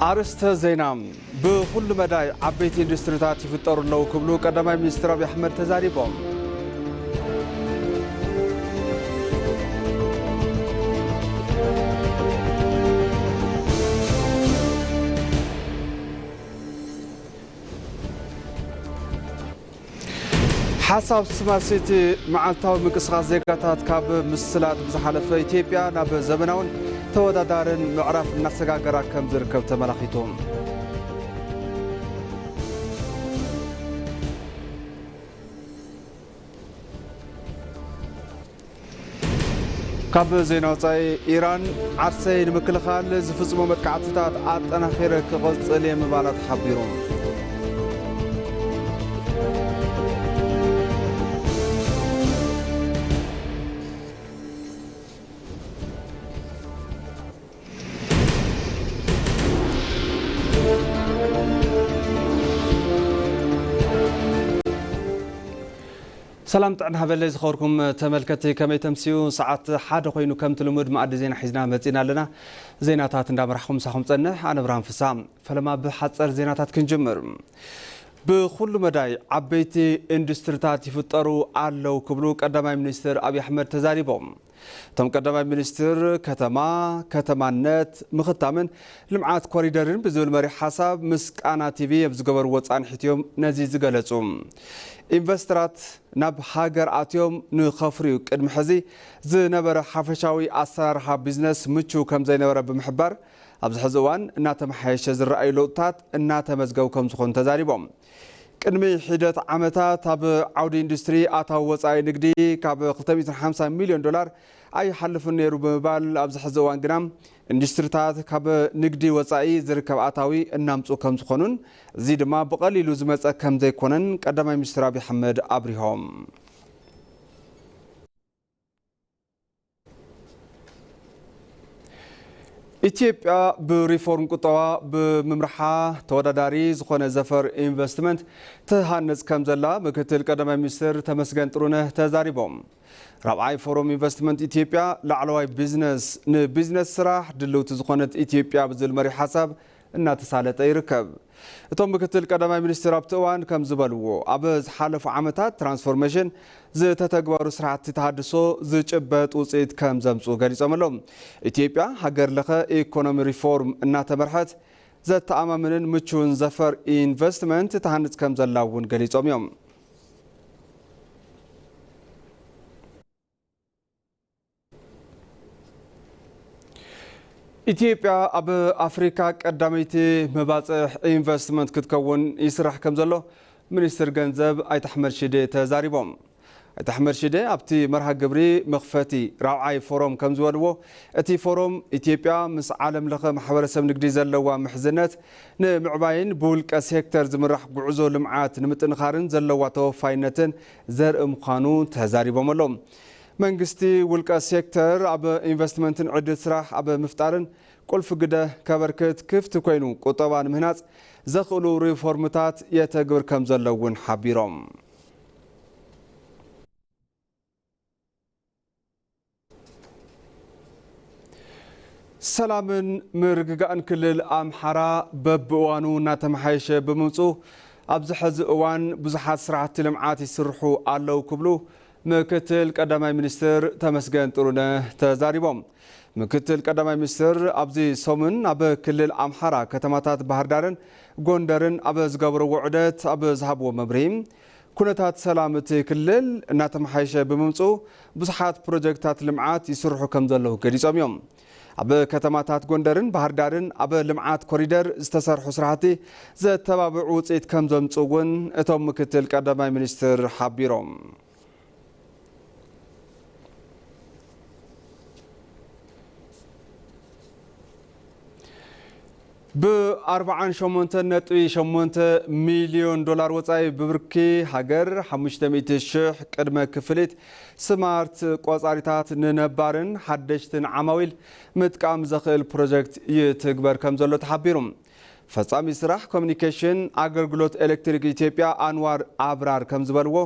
ኣርእስተ ዜና። ብኹሉ መዳይ ዓበይቲ ኢንዱስትሪታት ይፍጠሩ ኣለዉ ክብሉ ቀዳማይ ሚኒስትር ኣብይ ኣሕመድ ተዛሪቦም። ሓሳብ ስማርት ሲቲ መዓልታዊ ምንቅስቓስ ዜጋታት ካብ ምስላጥ ብዝሓለፈ፣ ኢትዮጵያ ናብ ዘመናውን ተወዳዳርን ምዕራፍ እናሰጋገራ ከም ዝርከብ ተመላኺቱ። ካብ ዜና ወጻኢ፣ ኢራን፣ ዓርሰይ ንምክልኻል ዝፍጽሞ መጥቃዕትታት ኣጠናኺረ ክቕጽል እየ ምባላ ተሓቢሩ። ሰላም ጥዕና ሃበለይ ዝኸበርኩም ተመልከትቲ፣ ከመይ ተምስዩ? ሰዓት ሓደ ኮይኑ ከምቲ ልሙድ መኣዲ ዜና ሒዝና መጺና ኣለና። ዜናታት እንዳመራሕኹም ምሳኹም ጸንሕ፣ ኣነ ብርሃን ፍሳ። ፈለማ ብሓጸር ዜናታት ክንጅምር። ብኹሉ መዳይ ዓበይቲ ኢንዱስትሪታት ይፍጠሩ ኣለዉ ክብሉ ቀዳማይ ሚኒስትር ኣብይ ኣሕመድ ተዛሪቦም። እቶም ቀዳማይ ሚኒስትር፣ ከተማ፣ ከተማነት ምኽታምን ልምዓት ኮሪደርን ብዝብል መሪሕ ሓሳብ ምስ ቃና ቲቪ ኣብ ዝገበርዎ ጻንሒት እዮም ነዚ ዝገለጹ። ኢንቨስተራት ናብ ሃገር ኣትዮም ንኸፍርዩ ቅድሚ ሕዚ ዝነበረ ሓፈሻዊ ኣሰራርሓ ቢዝነስ ምቹው ከም ዘይነበረ ብምሕባር፣ ኣብዚ ሕዚ እዋን እናተመሓየሸ ዝረኣዩ ለውጥታት እናተመዝገቡ ከም ዝኾኑ ተዛሪቦም። ቅድሚ ሒደት ዓመታት ኣብ ዓውዲ ኢንዱስትሪ ኣታዊ ወጻኢ ንግዲ ካብ ክልተ ሚእትን ሓምሳን ሚልዮን ዶላር ኣይሓልፍን ነይሩ ብምባል፣ ኣብዚ ሕዚ እዋን ግና ኢንዱስትሪታት ካብ ንግዲ ወጻኢ ዝርከብ ኣታዊ እናምጽኡ ከም ዝኾኑን፣ እዚ ድማ ብቐሊሉ ዝመጸ ከም ዘይኮነን ቀዳማይ ሚኒስትር ኣብይ ኣሕመድ ኣብሪሆም። ኢትዮጵያ ብሪፎርም ቁጠባ ብምምርሓ ተወዳዳሪ ዝኾነ ዘፈር ኢንቨስትመንት ትሃንጽ ከም ዘላ ምክትል ቀዳማይ ሚኒስትር ተመስገን ጥሩነህ ተዛሪቦም። ራብዓይ ፎረም ኢንቨስትመንት ኢትዮጵያ ላዕለዋይ ቢዝነስ ንቢዝነስ ስራሕ ድልውቲ ዝኾነት ኢትዮጵያ ብዝብል መሪሕ ሓሳብ እናተሳለጠ ይርከብ። እቶም ምክትል ቀዳማይ ሚኒስትር ኣብቲ እዋን ከም ዝበልዎ፣ ኣብ ዝሓለፉ ዓመታት ትራንስፎርሜሽን ዝተተግበሩ ስራሕቲ ተሃድሶ ዝጭበጥ ውፅኢት ከም ዘምፅኡ ገሊፆም ኣለዉ። ኢትዮጵያ ሃገር ለኸ ኢኮኖሚ ሪፎርም እናተመርሐት ዘተኣማምንን ምቹውን ዘፈር ኢንቨስትመንት ትሃንፅ ከም ዘላ እውን ገሊፆም እዮም። ኢትዮጵያ ኣብ ኣፍሪካ ቀዳመይቲ መባፅሕ ኢንቨስትመንት ክትከውን ይስራሕ ከም ዘሎ ሚኒስትር ገንዘብ ኣይተ ኣሕመድ ሽዴ ተዛሪቦም። ኣይተ ኣሕመድ ሽዴ ኣብቲ መርሃ ግብሪ መኽፈቲ ራብዓይ ፎረም ከም ዝበልዎ፣ እቲ ፎረም ኢትዮጵያ ምስ ዓለም ለኸ ማሕበረሰብ ንግዲ ዘለዋ ምሕዝነት ንምዕባይን ብውልቀ ሴክተር ዝምራሕ ጉዕዞ ልምዓት ንምጥንኻርን ዘለዋ ተወፋይነትን ዘርኢ ምዃኑ ተዛሪቦም ኣለዉ። መንግስቲ ውልቀ ሴክተር ኣብ ኢንቨስትመንትን ዕድል ስራሕ ኣብ ምፍጣርን ቁልፊ ግደ ከበርክት ክፍቲ ኮይኑ ቁጠባ ንምህናፅ ዘኽእሉ ሪፎርምታት የተግብር ከም ዘሎ እውን ሓቢሮም። ሰላምን ምርግጋእን ክልል ኣምሓራ በብእዋኑ እናተመሓየሸ ብምምፅኡ፣ ኣብዚ ሕዚ እዋን ብዙሓት ስራሕቲ ልምዓት ይስርሑ ኣለዉ ክብሉ ምክትል ቀዳማይ ሚኒስትር ተመስገን ጥሩነህ ተዛሪቦም። ምክትል ቀዳማይ ሚኒስትር ኣብዚ ሰሙን ኣብ ክልል ኣምሓራ ከተማታት ባህር ዳርን ጎንደርን ኣብ ዝገበርዎ ዑደት ኣብ ዝሃብዎ መብርሂ፣ ኩነታት ሰላም እቲ ክልል እናተመሓየሸ ብምምፅኡ ብዙሓት ፕሮጀክታት ልምዓት ይስርሑ ከም ዘለዉ ገሊፆም እዮም። ኣብ ከተማታት ጎንደርን ባህር ዳርን ኣብ ልምዓት ኮሪደር ዝተሰርሑ ስራሕቲ ዘተባብዑ ውፅኢት ከም ዘምፅኡ እውን እቶም ምክትል ቀዳማይ ሚኒስትር ሓቢሮም። ብ ኣርብዓን ሸሞንተን ነጥቢ ሸሞንተ ሚልዮን ዶላር ወጻኢ ብብርኪ ሃገር ሓሙሽተ ሚእቲ ሽሕ ቅድመ ክፍሊት ስማርት ቆጻሪታት ንነባርን ሓደሽትን ዓማዊል ምጥቃም ዘኽእል ፕሮጀክት ይትግበር ከም ዘሎ ተሓቢሩ። ፈጻሚ ስራሕ ኮሚኒኬሽን ኣገልግሎት ኤሌክትሪክ ኢትዮጵያ ኣንዋር ኣብራር ከም ዝበልዎ፣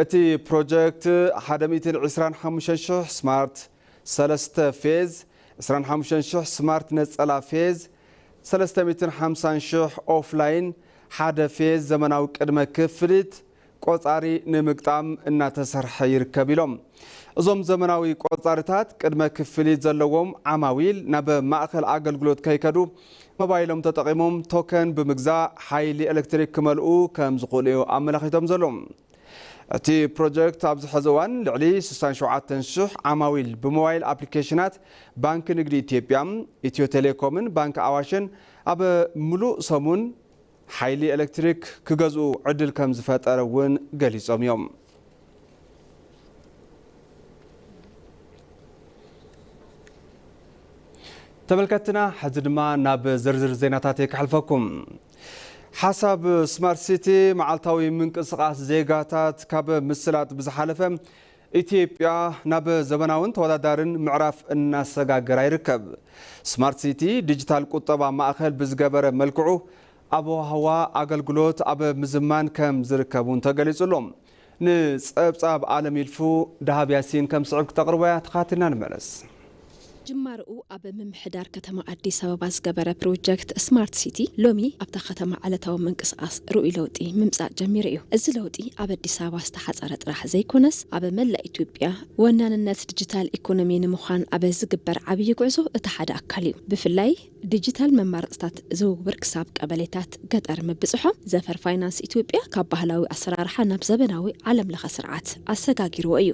እቲ ፕሮጀክት ሓደ ሚእትን ዕስራን ሓሙሽተን ሽሕ ስማርት ሰለስተ ፌዝ፣ ዕስራን ሓሙሽተን ሽሕ ስማርት ነጸላ ፌዝ፣ ሰለስተ ሚእትን ሓምሳን ሽሕ ኦፍላይን ሓደ ፌዝ ዘመናዊ ቅድመ ክፍሊት ቆጻሪ ንምግጣም እናተሰርሐ ይርከብ ኢሎም። እዞም ዘመናዊ ቆጻሪታት ቅድመ ክፍሊት ዘለዎም ዓማዊል ናብ ማእከል ኣገልግሎት ከይከዱ ሞባይሎም ተጠቒሞም ቶከን ብምግዛእ ሓይሊ ኤሌክትሪክ ክመልኡ ከም ዝኽእሉ እዩ ኣመላኺቶም ዘሎ። እቲ ፕሮጀክት ኣብዚ ሕዚ እዋን ልዕሊ ስሳን ሸውዓተን ሽሕ ዓማዊል ብሞባይል ኣፕሊኬሽናት ባንክ ንግዲ ኢትዮጵያ፣ ኢትዮ ቴሌኮምን ባንክ ኣዋሽን ኣብ ምሉእ ሰሙን ሓይሊ ኤሌክትሪክ ክገዝኡ ዕድል ከም ዝፈጠረ እውን ገሊጾም እዮም። ተመልከትና፣ ሕዚ ድማ ናብ ዝርዝር ዜናታት ከሕልፈኩም። ሓሳብ ስማርት ሲቲ መዓልታዊ ምንቅስቓስ ዜጋታት ካብ ምስላጥ ብዝሓለፈ፣ ኢትዮጵያ ናብ ዘበናውን ተወዳዳርን ምዕራፍ እናሰጋገራ ይርከብ። ስማርት ሲቲ ዲጂታል ቁጠባ ማእኸል ብዝገበረ መልክዑ፣ ኣብ ሃዋ ኣገልግሎት ኣብ ምዝማን ከም ዝርከብ እውን ተገሊጹ ኣሎ። ንጸብጻብ ዓለም ይልፉ፣ ደሃብ ያሲን ከም ስዕብ ክተቕርቦ እያ። ተኻቲልና ንመለስ። ጅማርኡ ኣብ ምምሕዳር ከተማ ኣዲስ ኣበባ ዝገበረ ፕሮጀክት ስማርት ሲቲ፣ ሎሚ ኣብታ ከተማ ዕለታዊ ምንቅስቓስ ርኡይ ለውጢ ምምጻእ ጀሚሩ እዩ። እዚ ለውጢ ኣብ ኣዲስ ኣበባ ዝተሓጸረ ጥራሕ ዘይኮነስ፣ ኣብ መላእ ኢትዮጵያ ወናንነት ዲጂታል ኢኮኖሚ ንምዃን ኣብ ዝግበር ዓብዪ ጉዕዞ እቲ ሓደ ኣካል እዩ። ብፍላይ ዲጂታል መማረፅታት ዝውውር ክሳብ ቀበሌታት ገጠር ምብፅሖም፣ ዘፈር ፋይናንስ ኢትዮጵያ ካብ ባህላዊ ኣሰራርሓ ናብ ዘበናዊ ዓለም ለኸ ስርዓት ኣሰጋጊርዎ እዩ።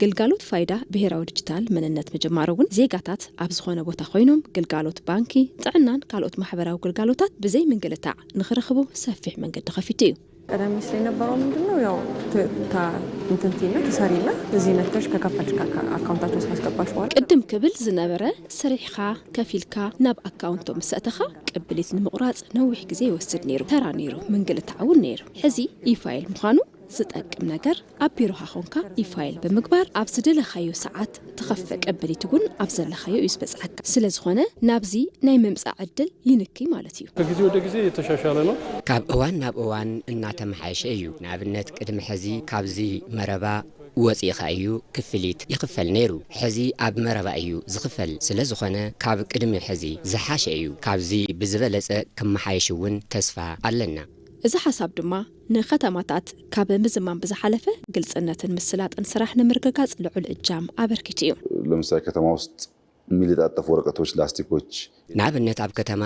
ግልጋሎት ፋይዳ ብሄራዊ ዲጂታል መንነት ምጅማሩ እውን፣ ዜጋታት ኣብ ዝኾነ ቦታ ኮይኖም ግልጋሎት ባንኪ፣ ጥዕናን ካልኦት ማሕበራዊ ግልጋሎታት ብዘይ ምንግልታዕ ንኽረኽቡ ሰፊሕ መንገዲ ከፊቱ እዩ። ቀደም ሲል የነበረው ምንድን ነው? ያው ተ-፣ ታ-፣ እንትን ትይና፣ ትሰሪና፣ እዚህ መጥተሽ ከከፈልሽ፣ ከ-፣ አካውንታችን ውስጥ ካስገባሽ በኋላ ቅድም ክብል ዝነበረ፣ ሰሪሕኻ፣ ከፊልካ፣ ናብ ኣካውንቶም ምስ ኣእተኻ፣ ቅብሊት ንምቑራጽ ነዊሕ ግዜ ይወስድ ነይሩ። ተራ ነይሩ፣ ምንግልታዕ እውን ነይሩ። ሕዚ ኢፋይል ምዃኑ ዝጠቅም ነገር፣ ኣብ ቢሮኻ ኾንካ ኢፋይል ብምግባር፣ ኣብ ዝደለኻዮ ሰዓት ትኸፍእ ቅብሊት እውን ኣብ ዘለኻዮ እዩ ዝበጽሓካ። ስለ ዝኾነ፣ ናብዚ ናይ ምምጻእ ዕድል ይንኪ ማለት እዩ። ከጊዜ ወደ ጊዜ እየተሻሻለ ነው። ካብ እዋን ናብ እዋን እናተመሓየሸ እዩ። ንኣብነት፣ ቅድሚ ሕዚ ካብዚ መረባ ወፂእኻ እዩ ክፍሊት ይኽፈል ነይሩ። ሕዚ ኣብ መረባ እዩ ዝኽፈል። ስለ ዝኾነ፣ ካብ ቅድሚ ሕዚ ዝሓሸ እዩ። ካብዚ ብዝበለፀ ክመሓየሽ እውን ተስፋ ኣለና። እዚ ሓሳብ ድማ ንከተማታት ካብ ምዝማን ብዝሓለፈ፣ ግልፅነትን ምስላጥን ስራሕ ንምርግጋፅ ልዑል እጃም ኣበርኪቱ እዩ። ለምሳሌ፣ ከተማ ውስጥ የሚለጣጠፉ ወረቀቶች፣ ላስቲኮች፣ ንኣብነት፣ ኣብ ከተማ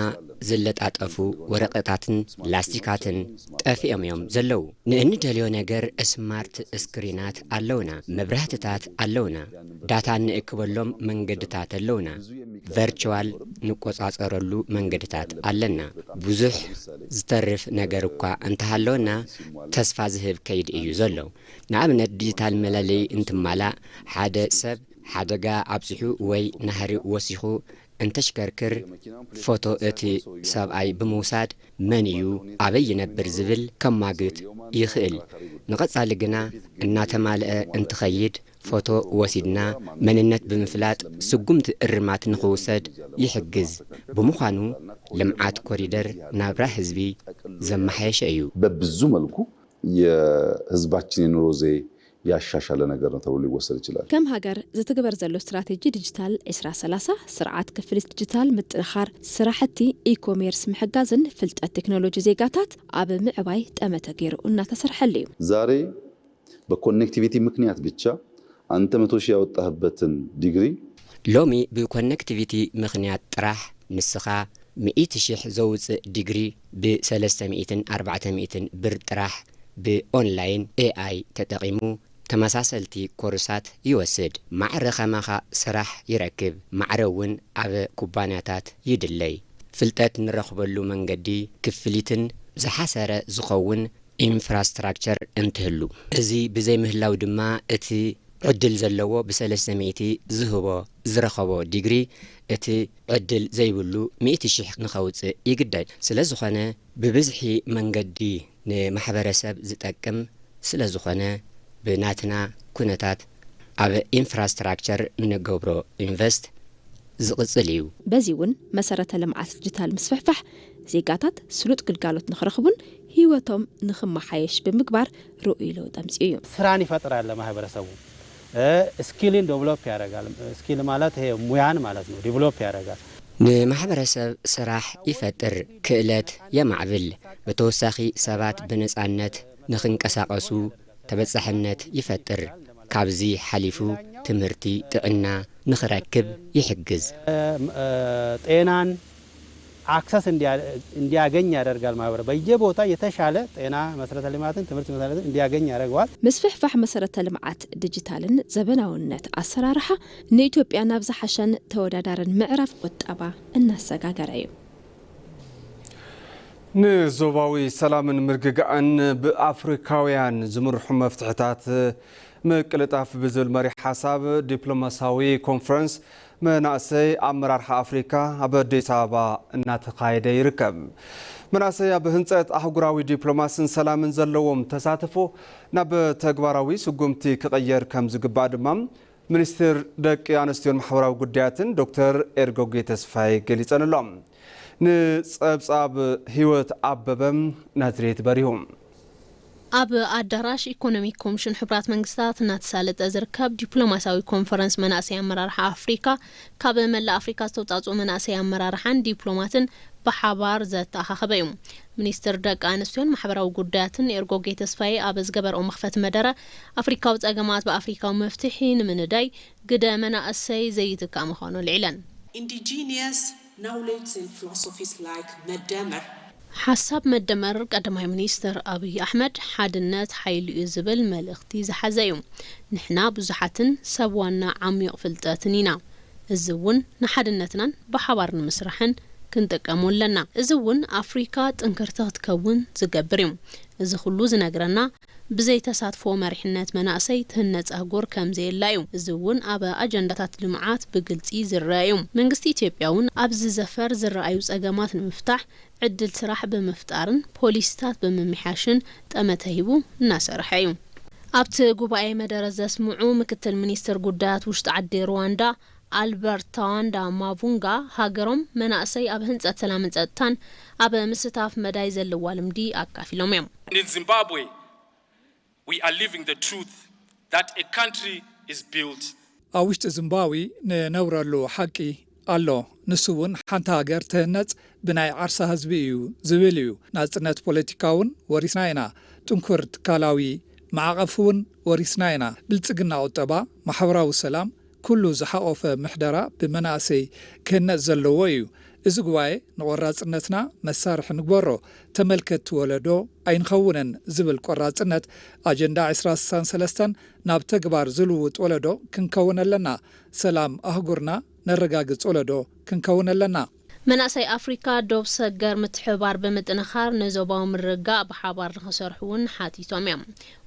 ዝለጣጠፉ ወረቐታትን ላስቲካትን ጠፊኦም እዮም ዘለዉ። ንእንደልዮ ነገር ስማርት ስክሪናት ኣለውና፣ መብራህትታት ኣለውና፣ ዳታ እንእክበሎም መንገድታት ኣለውና፣ ቨርቹዋል ንቆጻጸረሉ መንገድታት ኣለና። ብዙሕ ዝተርፍ ነገር እኳ እንተሃለወና፣ ተስፋ ዝህብ ከይዲ እዩ ዘሎ። ንኣብነት፣ ዲጂታል መለለዪ እንትማላእ፣ ሓደ ሰብ ሓደጋ ኣብጺሑ ወይ ናህሪ ወሲኹ እንተሽከርክር፣ ፎቶ እቲ ሰብኣይ ብምውሳድ፣ መን እዩ፣ ኣበይ ይነብር ዝብል ከማግት ይኽእል። ንቐጻሊ ግና፣ እናተማልአ እንትኸይድ፣ ፎቶ ወሲድና መንነት ብምፍላጥ ስጉምቲ እርማት ንኽውሰድ ይሕግዝ። ብምዃኑ፣ ልምዓት ኮሪደር ናብራ ህዝቢ ዘመሓየሸ እዩ። በብዙ መልኩ የህዝባችን የኑሮ ዘዬ ያሻሻለ ነገር ነው ተብሎ ሊወሰድ ይችላል። ከም ሃገር ዝትግበር ዘሎ ስትራቴጂ ዲጂታል ዕስራ ሰላሳ፣ ስርዓት ክፍሊት ዲጂታል ምጥንኻር፣ ስራሕቲ ኢኮሜርስ ምሕጋዝን ፍልጠት ቴክኖሎጂ ዜጋታት ኣብ ምዕባይ ጠመተ ገይሩ እናተሰርሐሉ እዩ። ዛሬ በኮኔክቲቪቲ ምክንያት ብቻ አንተ መቶ ሺህ ያወጣህበትን ዲግሪ፣ ሎሚ ብኮኔክቲቪቲ ምኽንያት ጥራሕ ንስኻ ሚእቲ ሺሕ ዘውጽእ ዲግሪ ብሰለስተ ሚእትን ኣርባዕተ ሚእትን ብር ጥራሕ ብኦንላይን ኤኣይ ተጠቒሙ ተመሳሰልቲ ኮርሳት ይወስድ። ማዕረ ከማኻ ስራሕ ይረክብ። ማዕረ እውን ኣብ ኩባንያታት ይድለይ። ፍልጠት ንረኽበሉ መንገዲ ክፍሊትን ዝሓሰረ ዝኸውን ኢንፍራስትራክቸር እንትህሉ፣ እዚ ብዘይምህላው ድማ እቲ ዕድል ዘለዎ ብሰለስተ ሚእቲ ዝህቦ ዝረኸቦ ዲግሪ እቲ ዕድል ዘይብሉ ሚእቲ ሽሕ ንኸውፅእ ይግደድ። ስለ ዝኾነ ብብዝሒ መንገዲ ንማሕበረሰብ ዝጠቅም ስለ ዝኾነ ብናትና ኩነታት ኣብ ኢንፍራስትራክቸር እንገብሮ ኢንቨስት ዝቕጽል እዩ። በዚ እውን መሰረተ ልምዓት ዲጂታል ምስፍሕፋሕ ዜጋታት ስሉጥ ግልጋሎት ንኽረኽቡን ህይወቶም ንኽመሓየሽ ብምግባር ርኡይ ለውጢ ኣምጺኡ እዩ። ስራን ይፈጥራል ለማህበረሰቡ። እ፣ ስኪልን ዴቨሎፕ ያደርጋል። ስኪል ማለት ይሄ ሙያን ማለት ነው። ዴቨሎፕ ያደርጋል። ንማሕበረሰብ ስራሕ ይፈጥር፣ ክእለት የማዕብል፣ ብተወሳኺ ሰባት ብነጻነት ንኽንቀሳቐሱ ተበጻሕነት ይፈጥር። ካብዚ ሓሊፉ ትምህርቲ፣ ጥዕና ንኽረክብ ይሕግዝ። ጤናን አክሰስ እንዲያገኝ ያደርጋል። ማህበረ በየቦታ የተሻለ ጤና መሰረተ ልማትን ትምህርት መሰረተ እንዲያገኝ ያደርገዋል። ምስፍሕፋሕ መሰረተ ልምዓት ዲጂታልን ዘበናውነት ኣሰራርሓ ንኢትዮጵያ ናብ ዝሓሸን ተወዳዳርን ምዕራፍ ቁጠባ እናሰጋገረ እዩ። ንዞባዊ ሰላምን ምርግጋእን ብኣፍሪካውያን ዝምርሑ መፍትሕታት ምቅልጣፍ ብዝብል መሪሕ ሓሳብ ዲፕሎማሲያዊ ኮንፈረንስ መናእሰይ ኣመራርሓ ኣፍሪካ ኣብ ኣዲስ ኣበባ እናተኻየደ ይርከብ። መናእሰይ ኣብ ህንፀት ኣህጉራዊ ዲፕሎማስን ሰላምን ዘለዎም ተሳትፎ ናብ ተግባራዊ ስጉምቲ ክቕየር ከም ዝግባእ ድማ ሚኒስትር ደቂ ኣንስትዮን ማሕበራዊ ጉዳያትን ዶክተር ኤርጎጌ ተስፋይ ገሊጸን ኣሎ። ንጸብጻብ ህይወት ኣበበ ናዝሬት በሪሁ። ኣብ ኣዳራሽ ኢኮኖሚክ ኮሚሽን ሕቡራት መንግስታት እናተሳለጠ ዝርከብ ዲፕሎማሲያዊ ኮንፈረንስ መናእሰይ ኣመራርሓ ኣፍሪካ ካብ መላእ ኣፍሪካ ዝተውፃፅኡ መናእሰይ ኣመራርሓን ዲፕሎማትን ብሓባር ዘተኣኻኸበ እዩ። ሚኒስትር ደቂ ኣንስትዮን ማሕበራዊ ጉዳያትን ኤርጎጌ ተስፋዬ ኣብ ዝገበርኦ መኽፈቲ መደረ ኣፍሪካዊ ፀገማት ብኣፍሪካዊ መፍትሒ ንምንዳይ ግደ መናእሰይ ዘይትካእ ምዃኑ ኣልዒለን። Indigenous knowledge and philosophies like መደመር ሓሳብ መደመር ቀዳማይ ሚኒስትር ኣብይ ኣሕመድ ሓድነት ሓይሊ እዩ ዝብል መልእኽቲ ዝሓዘ እዩ። ንሕና ብዙሓትን ሰብ ዋና ዓሚቕ ፍልጠትን ኢና። እዚ እውን ንሓድነትናን ብሓባር ንምስራሕን ክንጥቀሙ ኣለና። እዚ እውን ኣፍሪካ ጥንክርቲ ክትከውን ዝገብር እዩ። እዚ ኩሉ ዝነግረና ብዘይ ተሳትፎ መሪሕነት መናእሰይ ትህነፅ ኣህጉር ከም ዘየላ እዩ። እዚ እውን ኣብ ኣጀንዳታት ልምዓት ብግልፂ ዝረአ እዩ። መንግስቲ ኢትዮጵያ እውን ኣብዚ ዘፈር ዝረኣዩ ፀገማት ንምፍታሕ ዕድል ስራሕ ብምፍጣርን ፖሊሲታት ብምምሕያሽን ጠመተ ሂቡ እናሰርሐ እዩ። ኣብቲ ጉባኤ መደረ ዘስምዑ ምክትል ሚኒስትር ጉዳያት ውሽጢ ዓዲ ሩዋንዳ ኣልበርት ታዋንዳ ማቡንጋ ሃገሮም መናእሰይ ኣብ ህንፀት ሰላምን ፀጥታን ኣብ ምስታፍ መዳይ ዘለዋ ልምዲ ኣካፊሎም እዮም። In Zimbabwe, we are living the truth that a country is built ኣብ ውሽጢ ዝምባዊ ንነብረሉ ሓቂ ኣሎ። ንሱ እውን ሓንቲ ሃገር ትህነፅ ብናይ ዓርሳ ህዝቢ እዩ ዝብል እዩ። ናፅነት ፖለቲካ እውን ወሪስና ኢና። ጥንኩር ትካላዊ ማዕቐፍ እውን ወሪስና ኢና። ብልፅግና ቁጠባ፣ ማሕበራዊ ሰላም፣ ኩሉ ዝሓቖፈ ምሕደራ ብመናእሰይ ክህነፅ ዘለዎ እዩ። እዚ ጉባኤ ንቆራፅነትና መሳርሒ ንግበሮ። ተመልከትቲ ወለዶ ኣይንኸውንን ዝብል ቆራፅነት ኣጀንዳ ዕስራ ስሳን ሰለስተን ናብ ተግባር ዝልውጥ ወለዶ ክንከውን ኣለና። ሰላም ኣህጉርና ነረጋግፅ ወለዶ ክንከውን ኣለና። መናእሰይ ኣፍሪካ ዶብ ሰገር ምትሕብባር ብምጥንኻር ንዞባዊ ምርግጋእ ብሓባር ንኽሰርሑ እውን ሓቲቶም እዮም።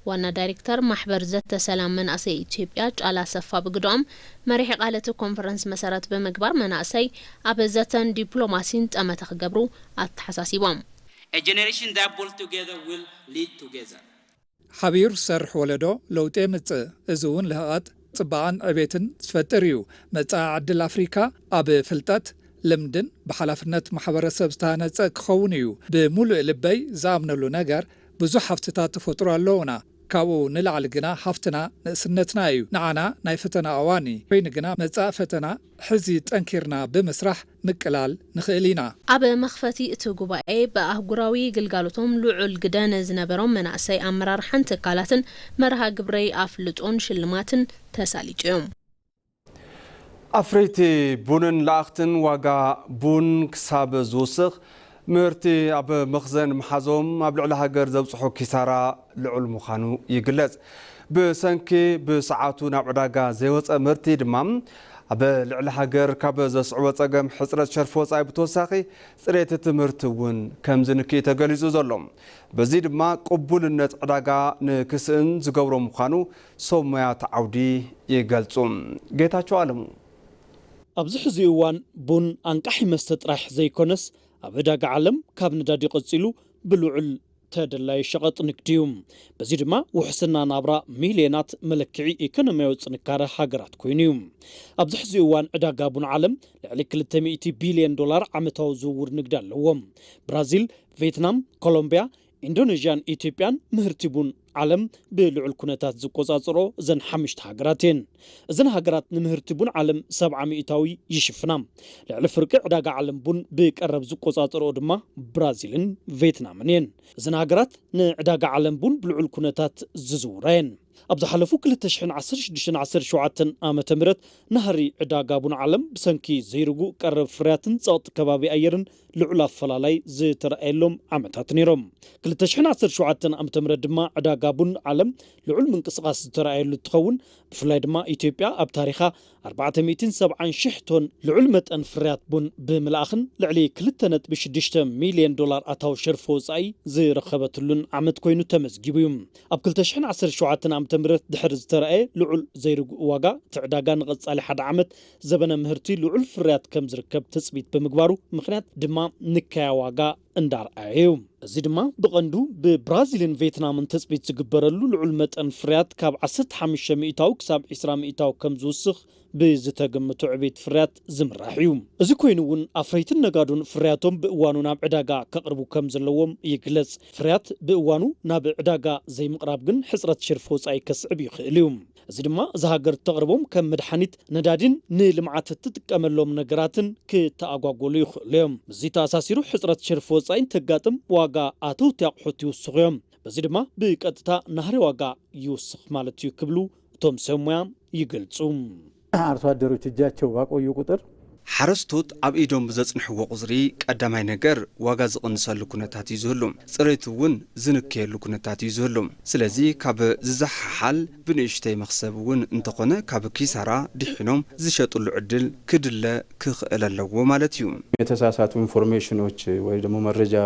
ዋና ዳይሬክተር ማሕበር ዘተ ሰላም መናእሰይ ኢትዮጵያ ጫላ ሰፋ ብግድኦም መሪሕ ቃል እቲ ኮንፈረንስ መሰረት ብምግባር መናእሰይ ኣብ ዘተን ዲፕሎማሲን ጠመተ ክገብሩ ኣተሓሳሲቦም። A generation that pull together will lead together. ሓቢሩ ዝሰርሕ ወለዶ ለውጢ የምፅእ። እዚ እውን ልህቐት፣ ፅባቐን ዕቤትን ዝፈጥር እዩ። መፃኢ ዕድል ኣፍሪካ ኣብ ፍልጠት፣ ልምድን ብሓላፍነት ማሕበረሰብ ዝተሃነፀ ክኸውን እዩ። ብምሉእ ልበይ ዝኣምነሉ ነገር ብዙሕ ሃፍትታት ተፈጥሮ ኣለዉና። ካብኡ ንላዕሊ ግና ሃፍትና ንእስነትና እዩ። ንዓና ናይ ፈተና እዋን እዩ። ኮይኑ ግና መፃኢ ፈተና ሕዚ ጠንኪርና ብምስራሕ ምቅላል ንኽእል ኢና። ኣብ መኽፈቲ እቲ ጉባኤ ብኣህጉራዊ ግልጋሎቶም ልዑል ግደ ንዝነበሮም መናእሰይ ኣመራርሓን ትካላትን መርሃ ግብረይ ኣፍልጦን ሽልማትን ተሳሊጡ እዮም። ኣፍረይቲ ቡንን ለኣኽትን ዋጋ ቡን ክሳብ ዝውስኽ ምህርቲ ኣብ መኽዘን ምሓዞም ኣብ ልዕሊ ሃገር ዘብፅሖ ኪሳራ ልዑል ምዃኑ ይግለጽ። ብሰንኪ ብሰዓቱ ናብ ዕዳጋ ዘይወጸ ምህርቲ ድማ ኣብ ልዕሊ ሃገር ካብ ዘስዕቦ ጸገም ሕጽረት ሸርፊ ወጻኢ ብተወሳኺ ጽሬት እቲ ምህርቲ እውን ከም ዝንክእ ተገሊጹ ዘሎ። በዚ ድማ ቅቡልነት ዕዳጋ ንክስእን ዝገብሮ ምዃኑ ሰብ ሞያት ዓውዲ ይገልጹ። ጌታቸው ኣለሙ። ኣብዚ ሕዚ እዋን ቡን ኣንቃሒ መስተ ጥራሕ ዘይኮነስ ኣብ ዕዳጋ ዓለም ካብ ነዳዲ ቀጺሉ ብልዑል ተደላዪ ሸቐጥ ንግዲ እዩ። በዚ ድማ ውሕስና ናብራ ሚልዮናት መለክዒ ኢኮኖሚያዊ ጥንካረ ሃገራት ኮይኑ እዩ። ኣብዚ ሕዚ እዋን ዕዳጋ ቡን ዓለም ልዕሊ ክልተ ሚእቲ ቢልዮን ዶላር ዓመታዊ ዝውውር ንግዲ ኣለዎ። ብራዚል፣ ቬትናም፣ ኮሎምቢያ፣ ኢንዶኔዥያን ኢትዮጵያን ምህርቲ ቡን ዓለም ብልዑል ኩነታት ዝቆጻጸሮ እዘን ሓሙሽተ ሃገራት እየን። እዘን ሃገራት ንምህርቲ ቡን ዓለም ሰብዓ ሚእታዊ ይሽፍና። ልዕሊ ፍርቂ ዕዳጋ ዓለም ቡን ብቀረብ ዝቆጻጸርኦ ድማ ብራዚልን ቬትናምን እየን። እዘን ሃገራት ንዕዳጋ ዓለም ቡን ብልዑል ኩነታት ዝዝውራ እየን። ኣብ ዝሓለፉ ክልተ ሽሕን ዓሰርተ ሽዱሽተን ዓሰርተ ሸውዓተን ዓመተ ምህረት ናህሪ ዕዳጋ ቡን ዓለም ብሰንኪ ዘይርጉእ ቀረብ ፍርያትን ጸቕጢ ከባቢ ኣየርን ልዑል ኣፈላላይ ዝተረኣየሎም ዓመታት ነይሮም። ክልተ ሽሕን ዓሰርተ ሸውዓተን ዓመተ ምህረት ድማ ዕዳጋ ቡን ዓለም ልዑል ምንቅስቓስ ዝተረኣየሉ እንትኸውን፣ ብፍላይ ድማ ኢትዮጵያ ኣብ ታሪኻ ኣርባዕተ ሚእትን ሰብዓን ሽሕ ቶን ልዑል መጠን ፍርያት ቡን ብምልኣኽን ልዕሊ ክልተ ነጥቢ ሽዱሽተ ሚልዮን ዶላር ኣታዊ ሸርፊ ወጻኢ ዝረኸበትሉን ዓመት ኮይኑ ተመዝጊቡ እዩ። ኣብ ክልተ ሽሕን ዓሰርተ ሸውዓተን ዓመተ ምህረት ድሕሪ ዝተረኣየ ልዑል ዘይርጉእ ዋጋ፣ እቲ ዕዳጋ ንቐጻሊ ሓደ ዓመት ዘበነ ምህርቲ ልዑል ፍርያት ከም ዝርከብ ትጽቢት ብምግባሩ ምኽንያት ድማ ንካያ ዋጋ እንዳርኣየ እዩ። እዚ ድማ ብቐንዱ ብብራዚልን ቬትናምን ትጽቢት ዝግበረሉ ልዑል መጠን ፍርያት ካብ ዓሰርተ ሓሙሽተ ሚእታዊ ክሳብ ዕስራ ሚእታዊ ከም ዝውስኽ ብዝተገመቱ ዕቤት ፍርያት ዝምራሕ እዩ። እዚ ኮይኑ እውን ኣፍረይትን ነጋዶን ፍርያቶም ብእዋኑ ናብ ዕዳጋ ከቕርቡ ከም ዘለዎም ይግለጽ። ፍርያት ብእዋኑ ናብ ዕዳጋ ዘይምቕራብ ግን ሕጽረት ሸርፊ ወጻኢ ከስዕብ ይኽእል እዩ። እዚ ድማ እዛ ሃገር እተቕርቦም ከም መድሓኒት፣ ነዳዲን ንልምዓት እትጥቀመሎም ነገራትን ክተኣጓጎሉ ይኽእሉ እዮም። ምስዚ ተኣሳሲሩ ሕጽረት ሸርፊ ወጻኢ እንተጋጥም ዋጋ ኣተውቲ ኣቑሑት ይውስኹ እዮም። በዚ ድማ ብቀጥታ ናህሪ ዋጋ ይውስኽ ማለት እዩ ክብሉ እቶም ሰብ ሞያ ይገልጹ። አርሶ አደሮች እጃቸው ባቆዩ ቁጥር ሓረስቶት ኣብ ኢዶም ብዘጽንሕዎ ቁጽሪ ቀዳማይ ነገር ዋጋ ዝቕንሰሉ ኩነታት እዩ ዝህሉ። ጽሬት እውን ዝንከየሉ ኩነታት እዩ ዝህሉ። ስለዚ ካብ ዝዘሓሓል ብንእሽተይ መኽሰብ እውን እንተኾነ ካብ ኪሳራ ድሒኖም ዝሸጥሉ ዕድል ክድለ ክኽእል ኣለዎ ማለት እዩ። የተሳሳቱ ኢንፎርሜሽኖች ወይ ደግሞ መረጃ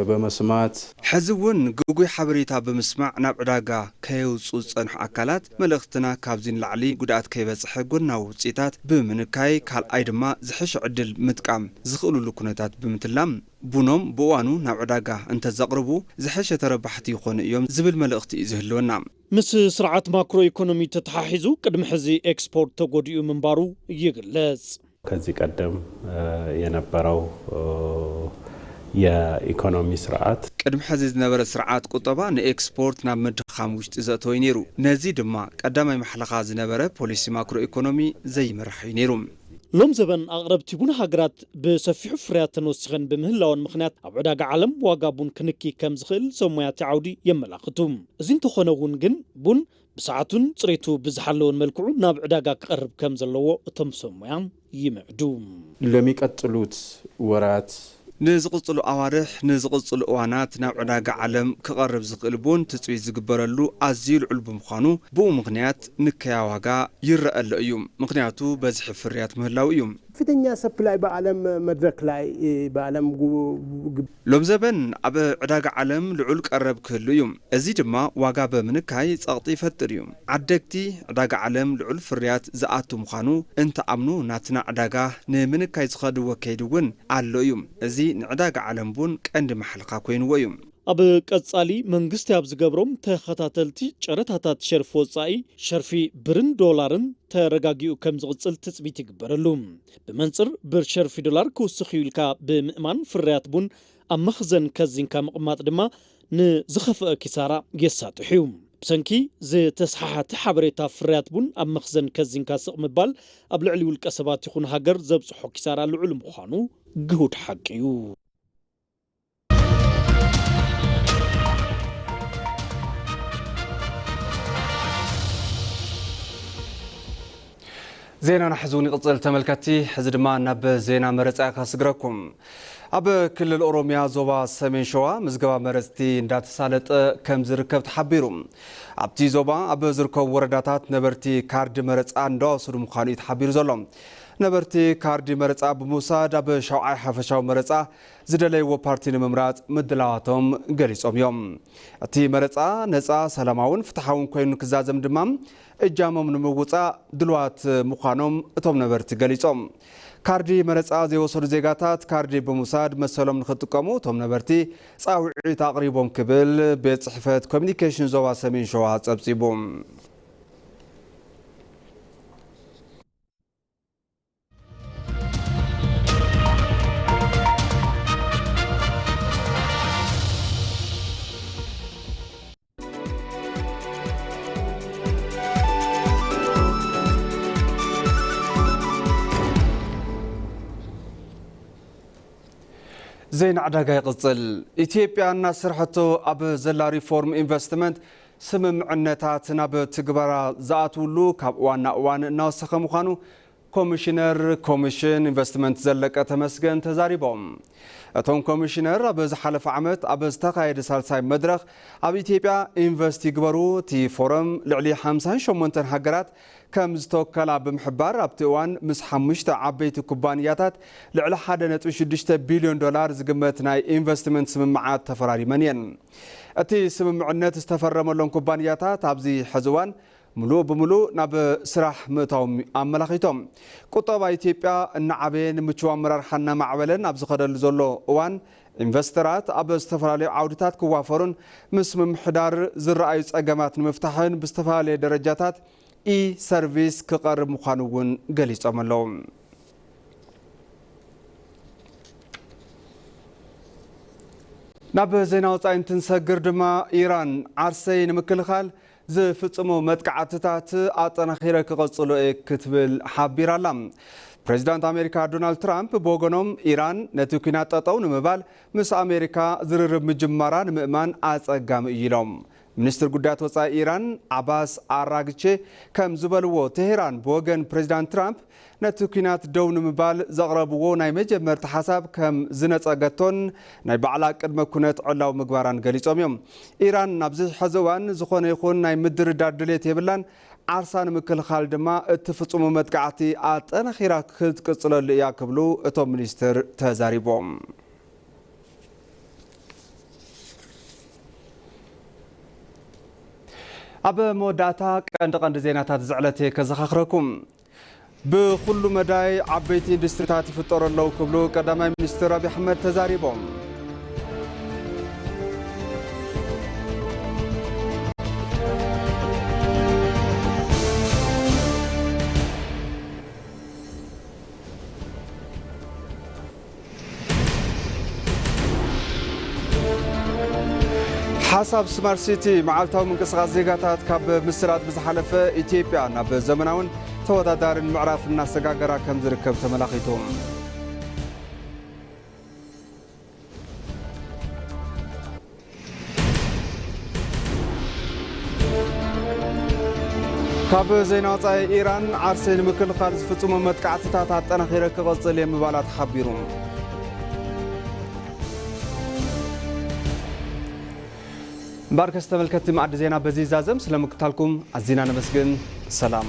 በመስማት ሕዚ እውን ግጉይ ሓበሬታ ብምስማዕ ናብ ዕዳጋ ከየውፅኡ ዝፀንሑ ኣካላት መልእኽትና ካብዚ ንላዕሊ ጉድኣት ከይበፅሐ ጎናዊ ውፅኢታት ብምንካይ ካልኣይ ድማ ዝሐሸ ዕድል ምጥቃም ዝኽእልሉ ኩነታት ብምትላም ቡኖም ብእዋኑ ናብ ዕዳጋ እንተዘቕርቡ ዝሐሸ ተረባሕቲ ይኾኑ እዮም ዝብል መልእኽቲ እዩ ዝህልወና። ምስ ስርዓት ማክሮ ኢኮኖሚ ተተሓሒዙ ቅድሚ ሕዚ ኤክስፖርት ተጎዲኡ ምንባሩ ይግለጽ። ከዚህ ቀደም የነበረው የኢኮኖሚ ስርዓት ቅድሚ ሕዚ ዝነበረ ስርዓት ቁጠባ ንኤክስፖርት ናብ ምድኻም ውሽጢ ዘእተወ እዩ ነይሩ። ነዚ ድማ ቀዳማይ ማሕለኻ ዝነበረ ፖሊሲ ማክሮ ኢኮኖሚ ዘይመራሕ እዩ ነይሩ። ሎም ዘበን ኣቕረብቲ ቡን ሃገራት ብሰፊሑ ፍርያተን ወሲኸን ብምህላወን ምኽንያት ኣብ ዕዳጋ ዓለም ዋጋ ቡን ክንኪ ከም ዝኽእል ሰብ ሞያቲ ዓውዲ የመላኽቱ። እዚ እንተኾነ እውን ግን ቡን ብሰዓቱን ጽሬቱ ብዝሓለወን መልክዑ ናብ ዕዳጋ ክቐርብ ከም ዘለዎ እቶም ሰብ ሞያ ይምዕዱ። ለሚቀጥሉት ወራት ንዝቕጽሉ ኣዋርሕ ንዝቕጽሉ እዋናት ናብ ዕዳጋ ዓለም ክቐርብ ዝኽእል ቡን ትጽቢት ዝግበረሉ ኣዝዩ ልዑል ብምዃኑ ብኡ ምኽንያት ንከያ ዋጋ ይረአ ኣሎ እዩ። ምኽንያቱ በዝሒ ፍርያት ምህላው እዩ። ከፍተኛ ሰፕላይ በዓለም መድረክ ላይ በዓለም ሎም ዘበን ኣብ ዕዳጋ ዓለም ልዑል ቀረብ ክህሉ እዩ። እዚ ድማ ዋጋ ብምንካይ ጸቕጢ ይፈጥር እዩ። ዓደግቲ ዕዳጋ ዓለም ልዑል ፍርያት ዝኣቱ ምዃኑ እንተኣምኑ ናትና ዕዳጋ ንምንካይ ዝኸድዎ ከይዲ እውን ኣሎ እዩ። እዚ ንዕዳጋ ዓለም ቡን ቀንዲ ማሕልኻ ኮይንዎ እዩ። ኣብ ቀጻሊ መንግስቲ ኣብ ዝገብሮም ተኸታተልቲ ጨረታታት ሸርፊ ወጻኢ ሸርፊ ብርን ዶላርን ተረጋጊኡ ከም ዝቕጽል ትጽቢት ይግበረሉ። ብመንጽር ብር ሸርፊ ዶላር ክውስኽ እዩ ኢልካ ብምእማን ፍርያት ቡን ኣብ መኽዘን ከዚንካ ምቕማጥ ድማ ንዝኸፍአ ኪሳራ የሳጥሕ እዩ። ብሰንኪ ዝተስሓሓተ ሓበሬታ ፍርያት ቡን ኣብ መኽዘን ከዚንካ ስቕ ምባል ኣብ ልዕሊ ውልቀ ሰባት ይኹን ሃገር ዘብጽሖ ኪሳራ ልዑል ምዃኑ ግሁድ ሓቂ እዩ። ዜናና ሕዚ እውን ይቕጽል ተመልከትቲ። ሕዚ ድማ ናብ ዜና መረጻ ካስግረኩም። ኣብ ክልል ኦሮሚያ ዞባ ሰሜን ሸዋ ምዝገባ መረጽቲ እንዳተሳለጠ ከም ዝርከብ ተሓቢሩ። ኣብቲ ዞባ ኣብ ዝርከቡ ወረዳታት ነበርቲ ካርድ መረጻ እንዳወሰዱ ምዃኑ እዩ ተሓቢሩ ዘሎ። ነበርቲ ካርዲ መረጻ ብምውሳድ ኣብ ሻውዓይ ሓፈሻዊ መረጻ ዝደለይዎ ፓርቲ ንምምራጽ ምድላዋቶም ገሊጾም እዮም። እቲ መረጻ ነጻ፣ ሰላማውን ፍትሓውን ኮይኑ ክዛዘም ድማ እጃሞም ንምውጻእ ድልዋት ምዃኖም እቶም ነበርቲ ገሊጾም። ካርዲ መረጻ ዘይወሰዱ ዜጋታት ካርዲ ብምውሳድ መሰሎም ንኽጥቀሙ እቶም ነበርቲ ጻውዒት ኣቕሪቦም ክብል ቤት ጽሕፈት ኮሚኒኬሽን ዞባ ሰሜን ሸዋ ጸብጺቡ። ዜና ዕዳጋ ይቕጽል። ኢትዮጵያ እናሰርሐቶ ኣብ ዘላ ሪፎርም ኢንቨስትመንት ስምምዕነታት ናብ ትግበራ ዝኣትውሉ ካብ እዋን ናብ እዋን እናወሰኸ ምዃኑ ኮሚሽነር ኮሚሽን ኢንቨስትመንት ዘለቀ ተመስገን ተዛሪቦም። እቶም ኮሚሽነር ኣብ ዝሓለፈ ዓመት ኣብ ዝተኻየደ ሳልሳይ መድረኽ ኣብ ኢትዮጵያ ኢንቨስት ይግበሩ እቲ ፎረም ልዕሊ ሓምሳን ሸሞንተን ሃገራት ከም ዝተወከላ ብምሕባር ኣብቲ እዋን ምስ ሓሙሽተ ዓበይቲ ኩባንያታት ልዕሊ ሓደ ነጥቢ ሽዱሽተ ቢልዮን ዶላር ዝግመት ናይ ኢንቨስትመንት ስምምዓት ተፈራሪመን እየን። እቲ ስምምዕነት ዝተፈረመሎም ኩባንያታት ኣብዚ ሕዚ እዋን ምሉእ ብምሉእ ናብ ስራሕ ምእታዎም ኣመላኺቶም። ቁጠባ ኢትዮጵያ እናዓበየን ምቹው ኣመራርሓ እናማዕበለን ኣብ ዝኸደሉ ዘሎ እዋን ኢንቨስተራት ኣብ ዝተፈላለዩ ዓውድታት ክዋፈሩን ምስ ምምሕዳር ዝረኣዩ ጸገማት ንምፍታሕን ብዝተፈላለየ ደረጃታት ኢ ሰርቪስ ክቐርብ ምዃኑ እውን ገሊጾም ኣለዉ። ናብ ዜና ወጻኢ እንትንሰግር ድማ ኢራን ዓርሰይ ንምክልኻል ዝፍጽሞ መጥቃዕትታት ኣጠናኺረ ክቐጽሎ እየ ክትብል ሓቢራ ኣላ። ፕሬዚዳንት ኣሜሪካ ዶናልድ ትራምፕ ብወገኖም ኢራን ነቲ ኲናት ጠጠው ንምባል ምስ ኣሜሪካ ዝርርብ ምጅማራ ንምእማን ኣጸጋሚ እዩ ኢሎም። ሚኒስትር ጉዳያት ወጻኢ ኢራን ዓባስ ኣራግቼ ከም ዝበልዎ፣ ቴሄራን ብወገን ፕሬዚዳንት ትራምፕ ነቲ ኲናት ደው ንምባል ዘቕረብዎ ናይ መጀመርታ ሓሳብ ከም ዝነጸገቶን ናይ ባዕላ ቅድመ ኩነት ዕላዊ ምግባራን ገሊጾም እዮም። ኢራን ኣብዚ ሕዚ እዋን ዝኾነ ይኹን ናይ ምድርዳር ድሌት የብላን፣ ዓርሳ ንምክልኻል ድማ እትፍጽሞ መጥቃዕቲ ኣጠናኺራ ክትቅጽለሉ እያ ክብሉ እቶም ሚኒስትር ተዛሪቦም። ኣብ መወዳእታ ቀንዲ ቀንዲ ዜናታት እዚ ዕለት እየ ከዘኻኽረኩም። ብኹሉ መዳይ ዓበይቲ ኢንዱስትሪታት ይፍጠሩ ኣለዉ ክብሉ ቀዳማይ ሚኒስትር ኣብይ ኣሕመድ ተዛሪቦም። ሓሳብ ስማርት ሲቲ መዓልታዊ ምንቅስቓስ ዜጋታት ካብ ምስላጥ ብዝሓለፈ ኢትዮጵያ ናብ ዘመናውን ተወዳዳርን ምዕራፍ እናሰጋገራ ከም ዝርከብ ተመላኺቱ። ካብ ዜና ወጻኢ፣ ኢራን ዓርሰይ ንምክልኻል ዝፍጽሞ መጥቃዕትታት ኣጠናኺረ ክቐጽል እየ ምባላ ተሓቢሩ። እምበኣርከስ ተመልከትቲ መኣዲ ዜና በዚ ይዛዘም፣ ስለ ምክታልኩም ኣዚና ነመስግን። ሰላም።